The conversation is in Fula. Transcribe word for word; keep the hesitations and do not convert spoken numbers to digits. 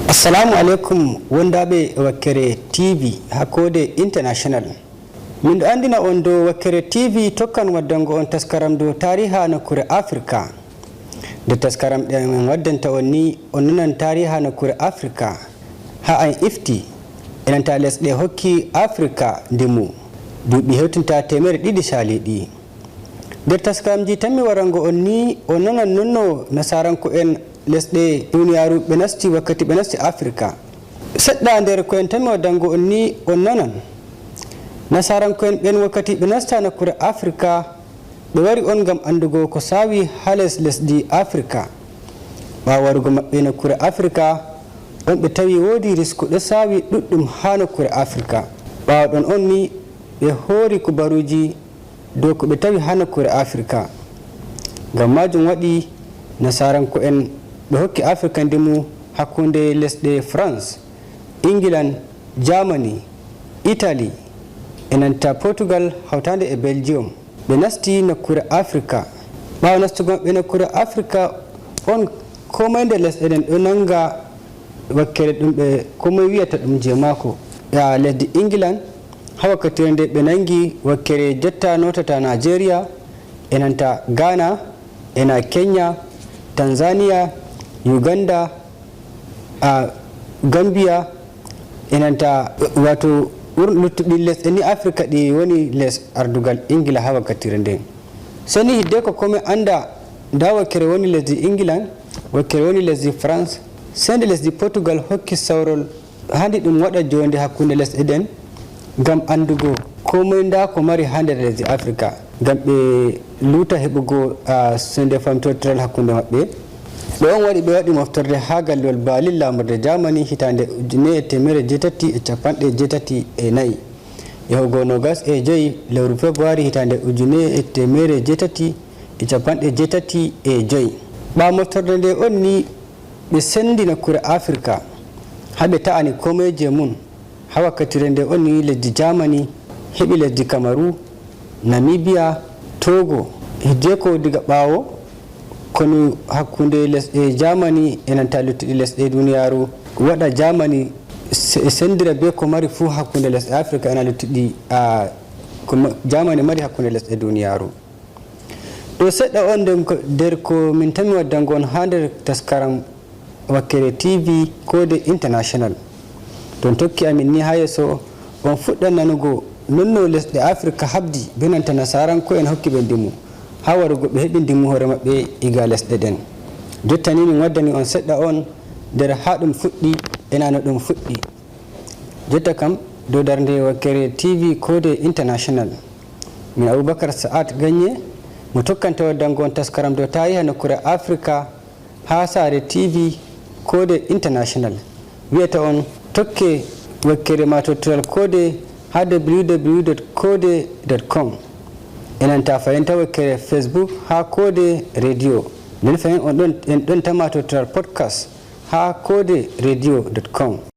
Assalamu aleykum, wondaaɓe e wakkere T V haa koode international. Min ɗo anndina on dow wakkere T V tokkan waddango on taskaram dow taariha nokkuure Afrika. Nder taskaram ɗe min waddanta on ni, on nanan taariha nokkuure Afrika haa en ifti, enanta lesɗe hokki Afrika ndimu duuɓi hewtinta teemeɗɗe ɗiɗi caaliiɗi. Nder taskaramji tammi warango on ni, on nanan nonno nasaranko'en lesɗe duniyaaru ɓe nasti wakkati ɓe nasti Afrika. Seɗɗa nder ko en tammi waddango on ni, on nanan nasaranko'en ɓen wakkati ɓe nasta nokkuure Afrika, ɓe wari on ngam anndugo ko saawi haa les lesdi Afrika. Ɓaawo warugo maɓɓe nokkuure Afrika, on ɓe tawi woodi risku ɗo saawi ɗuɗɗum haa nokkuure Afrika. Ɓaawo ɗon on ni ɓe hoori kubaruuji dow ko ɓe tawi haa nokkuure Afrika. Ngam maajum waɗi nasaranko'en ɓe hokki Afrika ndimu hakkunde lesɗe France, England, Germany, Italy, e nanta Portugal hawtaande e Belgium. Ɓe nasti nokkuure Afrika. Ɓaawo nastugo maɓɓe nokkuure Afrika on, koo moy nder lesɗe ɗen ɗo nanga wakkere ɗum ɓe koo moy wiyata ɗum je maako. Ya lesdi England, haa wakkatire nde ɓe nangi wakkere jotta notata Nigeria, e nanta Ghana, e na Kenya, Tanzania, Uganda, a Gambia, e nanta wato wur-, luttuɗi lesɗe ni Afrika ɗi woni les ardugal Ingila haa wakkatire nden. Seni hiddeko koo moy annda nda wakkere woni lesdi England, wakkere woni lesdi France, sende lesdi Portugal hokki sawrol handi ɗum waɗa jonde hakkunde lesɗe ɗen ngam anndugo koo moy nda ko mari haa nder lesdi Afrika, ngam ɓe luuta heɓugo, a, sende famtortiral hakkunde maɓɓe. Ɗo on waɗi ɓe waɗi moftorde haa galluwal Berlin laamorde Germany hitaande ujune e teemeɗɗe jeetati e cappanɗe jeetati e nayi. Yahugo noogas e joy lewru February hitaande ujune e teemeɗɗe jeetati e cappanɗe jeetati e joy. Ɓaawo moftorde nde on ni ɓe sendi nokkuure Afrika haa ɓe ta'ani koo moy je mum. Haa wakkatire nde on ni lesdi Germany heɓi lesdi Kamaru, Namibia, Togo. Hiddeko diga ɓaawo konu hakkunde lesɗe Germany e nanta luttuɗi lesɗe duniyaaru waɗa Germany se-, sendira be ko mari fuu hakkunde lesɗe Afrika ena luttuɗi, a, ko ma-, Germany mari hakkunde lesɗe duniyaaru. Ɗo seɗɗa on nder ko, nder ko min tammi waddango on haa nder taskaram wakkere T V Koode International. Ton tokki amin ni haa yeeso, on fuɗɗan nanugo nonno lesɗe Afrika habdi be nanta nasaranko'en hokki ɓe ndimu. Haa warugo ɓe heɓi ndimu hoore maɓɓe iga lesɗe ɗen. Jotta ni min waddani on seɗɗa on nder haa ɗum fuɗɗi, ena no ɗum fuɗɗi. Jotta kam, dow darnde wakkere T V Koode International. Min Abubakar Sa'ad Ganye, mo tokkanta waddango on taskaram dow taariha nokkuure Afrika haa saare T V Koode International. Wiyata on tokke wakkere maatotiral koode haa W W W dot koode dot com. E nanta fahin ta wakkere Facebook haa Koode Radio. Nden fahin on ɗon, en ɗon ta maatotiral podcast haa koode radio dot com.